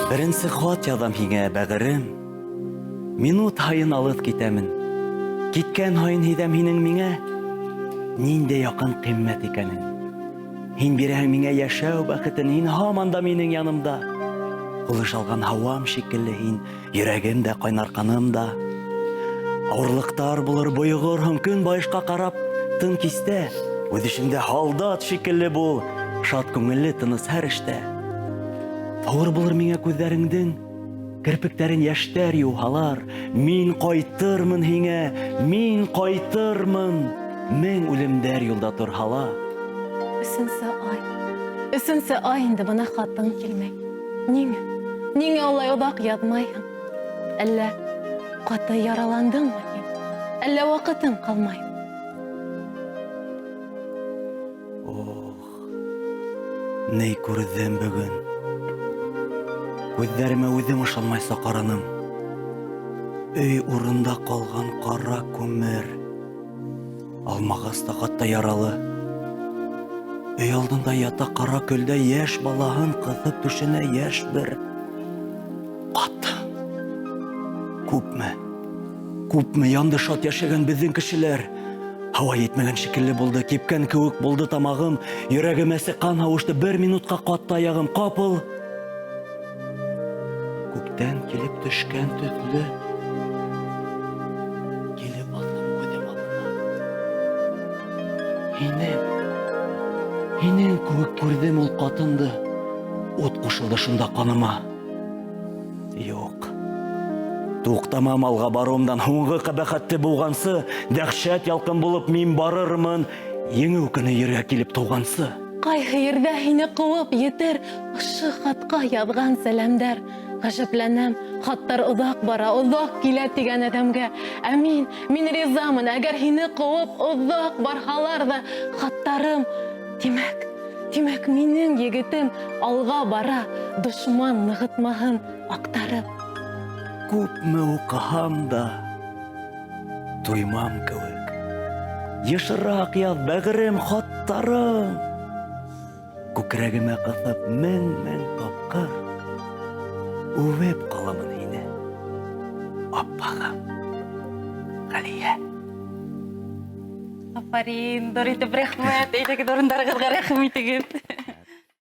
Беренсе хат яҙам һиңә, бәғерем. Минут һайын алыҫ китәмен. Киткән һайын һиҙәм һинең миңә ниндәй яҡын ҡиммәт икәнен. Һин бирәһең миңә йәшәү бәхетен, һин һаман да минең янымда. Һулыш алған һауам шикелле һин, йөрәгем дә, ҡайнар ҡаным да. Ауырлыҡтар булыр, бойоғорһоң, көн байышҡа ҡарап, тын кистә. Үҙ эшеңдә һалдат шикелле бул, шат күңелле, тыныс һәр эштә. Ауыр булыр миңә күҙҙәреңдең керпектәрен йәштәр юһалар. Мин ҡайтырмын һиңә, мин ҡайтырмын. Мең үлемдәр юлда торһала. Өсөнсө ай. Өсөнсө ай инде бына хатың килмәй. Ниңә? Ниңә улай оҙаҡ яҙмайһың? Әллә ҡаты яраландыңмы һин? Әллә ваҡытың ҡалмай? Ох, ни күрҙем бөгөн. Күҙҙәремә үҙем ышанмайса ҡараным. Өй урында ҡалған ҡара күмер. Алмағас та хатта яралы. Өй алдында ята ҡара көлдә йәш балаһын ҡыҫып түшенә йәш бер ҡатын. Күпме, күпме янды шат йәшәгән беҙҙең кешеләр. Һауа етмәгән шикелле булды, кипкән кеүек булды тамағым, йөрәгем әсе ҡан һауышты, бер минутҡа ҡатты аяғым, ҡапыл күктән килеп төшкән төҫлө килеп баҫтым күҙем алдына. Һинең, һинең кеүек күрҙем ул ҡатынды. Ут ҡушылды шунда ҡаныма. Юҡ. Туҡтамам алға барыуымдан һуңғы ҡәбәхәтте булғансы, дәһшәт ялҡын булып мин барырмын, еңеү көнө ергә килеп тыуғансы. Ҡайһы ерҙә һине ҡыуып етер ошо хатҡа яҙған сәләмдәр. Ғәжәпләнәм, хаттар оҙаҡ бара, оҙаҡ килә тигән әҙәмгә. Ә мин, мин ризамын, әгәр һине ҡыуып оҙаҡ барһалар ҙа, хаттарым, тимәк, Тимәк, минең егетем алға бара, дошман нығытмаһын аҡтарып. Күпме уҡыһам да, туймам кеүек. Йышыраҡ яҙ, бәғерем, хаттарың. Күкрәгемә ҡыҫып мең-мең тапҡыр үбеп ҡаламын һине, аппағым, Ғәлиә. Афарин, ҙур итеп рәхмәт. Әйҙәгеҙ урындарығыҙға рәхим итегеҙ.